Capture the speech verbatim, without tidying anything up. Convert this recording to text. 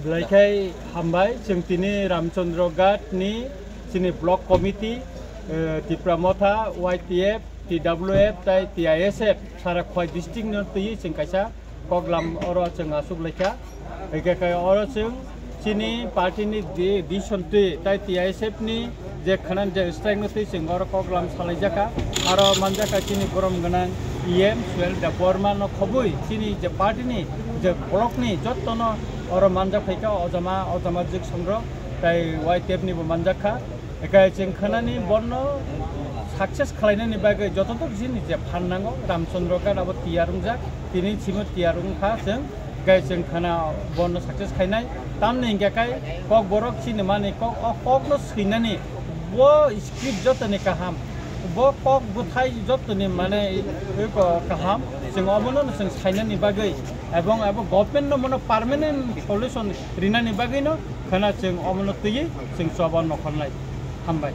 Laikhai hambai, chwng tini Ramchandra Ghat ni chini block committee, eh, Tipra Motha, Y T F, T W F tai T I S F sara Khowai district no twi chwng kaisa koklam oro chwng asuk laikha. Hingkhe khe oro chwng chini party ni di-, decision twi tai T I S F ni je khana je strike no twi chwng oro koklam salaijakha. Aro manjakha chini borom gwnang E M Suel Debbarma no khobwi chini je party ni je block ni jotto no oro manjak phaikha, ojama, ojama jik songrok tai Y T F ni bo manjakha. Hingkhe chwng khanani bono success khlainani bagwi jototok chini je phan nango, Ramchandra Ghat abo tiyar wngjak, tini simo tiyar wngkha chwng, hingkhe chwng khana bono success khainai. Tamni hingkhe kai kokborok chini mani kok, o kokno swinani, bo script jotoni kaham, bo kok bwthai jotoni mane eko kaham, chwng obono chwng sainani bagwi, ebong abo government no mono permanent solution rinani bagwino khana chwng omono twiwi chwng choba nokhornai. Hambai.